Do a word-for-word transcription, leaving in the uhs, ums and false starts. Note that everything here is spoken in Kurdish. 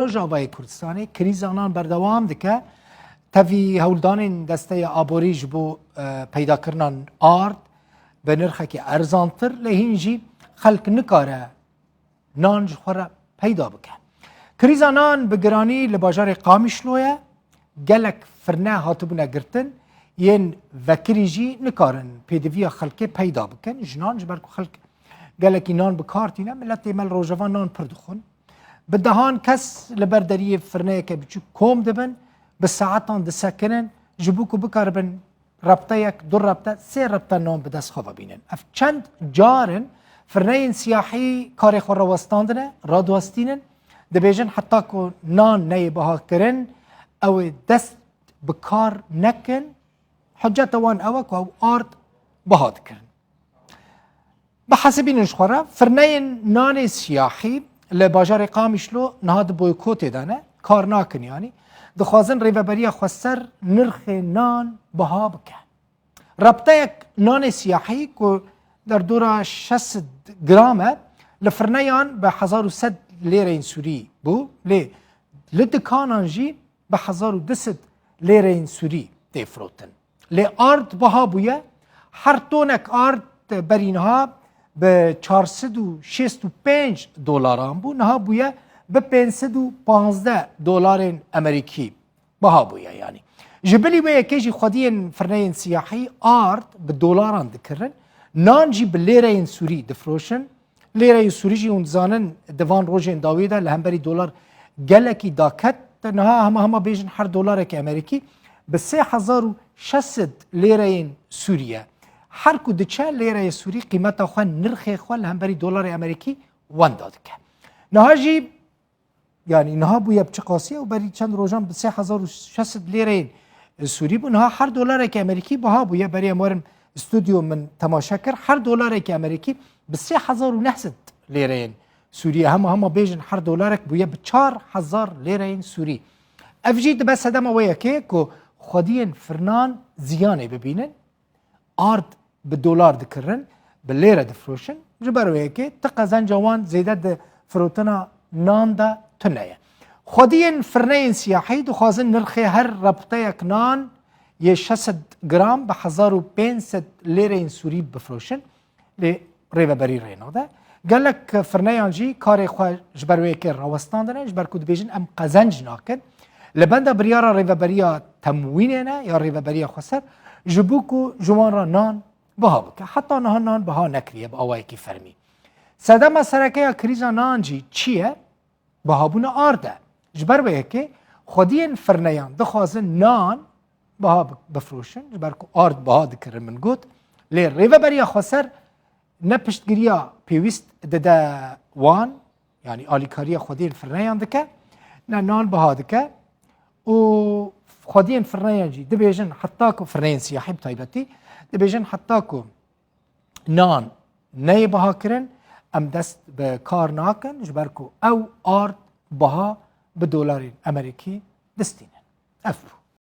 Rojavayê Kurdistanê krîza nan berdewam dike. Tevî hewldanên Desteya Aborî ji bo, e, peydakirina ard bi nirxekî erzantir, lê hîn jî xelk nikare nan ji xwe re peyda bike. Krîza nan bi giranî li bajarê Qamişlo ye. Gelek firne hatibûne girtin, yên vekirî jî nikarin pêdiviya xelkê peyda bikin. Ji nan, ji ber ku xelk gelekî nan bi kar tîne, miletê me li Rojava nan pir dixwin. Bi dehan kes li ber deriyê firneyeke biçûk kom dibin, bi saetan disekinin, ji bo ku bikaribin rebteyek, du rebte, sê rebte nan bi dest xwe ve bînin. Ev çend car in firneyên siyahî karê xwe rawestandine, radiwestînin, dibêjin heta ku nan neyê biha kirin, ew ê dest bi kar nekin, hiceta wan ew e ku ew ard biha dikirin. Bihesibînin ji xwe re, firneyên nanê siyahî li bajarê Qamişlo niha di boykotê de ne, kar nakin yanî. Dixwazin Rêveberiya Xweser nirxê nan biha bike. Rebteyek nanê siyahî ku derdora şeş sed gram e, li firneyan bi hezar û sed lêreyên Sûrî bû, lê li dikanan jî bi hezar û du sed lêreyên Sûrî tê firotin. Lê ard biha bûye, her tonek ard berî niha bi çar sed û şêst û pênc dolaran bû, niha bûye bi pênc sed û panzdeh dolarên Amerîkî biha bûye yanî. Ji bilî wê yekê jî xwediyên firneyên siyahî ard bi dolaran dikirin, nan jî bi lêreyên Sûrî difiroşin. Lêreyê Sûrî jî hûn dizanin di van rojên dawî de li hemberî dolar gelekî daket. Niha hema hema bêjin her dolareke Amerîkî bi sê hezar û şeş sed lêreyên Sûrî ye. Her ku diçe lêreyê Sûrî qîmeta xwe, nirxê xwe li hemberî dolarê Amerîkî wenda dike. Niha jî, yanî niha bûye bi çi qasî ye û berî çend rojan bi sê hezar û şeş sed lêreyên Sûrî bû. Niha her dolareke Amerîkî biha bûye. Berê em werin stûdyo min temaşe kir. Her dolareke Amerîkî bi sê hezar û neh sed lêreyên Sûrî ye. Hema hema bêjin her dolarek bûye bi çar hezar lêreyên Sûrî. Ev jî dibe sedema wê yekê ku xwediyên firnan ziyanê bibînin. Ard bi dolar dikirin, bi lêre difiroşin. Ji ber wê yekê ti qezenca wan zêde di firotina nan de tune ye. Xwediyên firneyên siyahî dixwazin nirxê her rebteyek nan yê şeş sed gram bi hezar û pênc sed lêreyên Sûrî bifiroşin. Lê rêveberî rê nade. Gelek firneyan jî karê xwe ji ber wê yekê rawestandine, ji ber ku dibêjin em qezenc nakin. Li benda biryara rêveberiya temwînê ne ya rêveberiya xweser, ji bo ku ji wan re nan biha bike. Heta niha nan biha nekiriye bi awayekî fermî. Sedema sereke ya krîza nan jî çi ye? Bihabûna ard e. Ji ber wê yekê xwediyên firneyan dixwazin nan biha bi-, bifiroşin, ji ber ku ard biha dikirin, min got. Lê Rêveberiya Xweser ne piştgiriya pêwîst dide wan, yanî alîkariya xwediyên firneyan dike, ne nan biha dike û xwediyên firneyan jî dibêjin heta ku, firneyên siyahî bi taybetî, dibêjin heta ku nan neyê biha kirin, em dest bi kar nakin, ji ber ku ew ard biha bi dolarên Amerîkî distînin. Ev bû.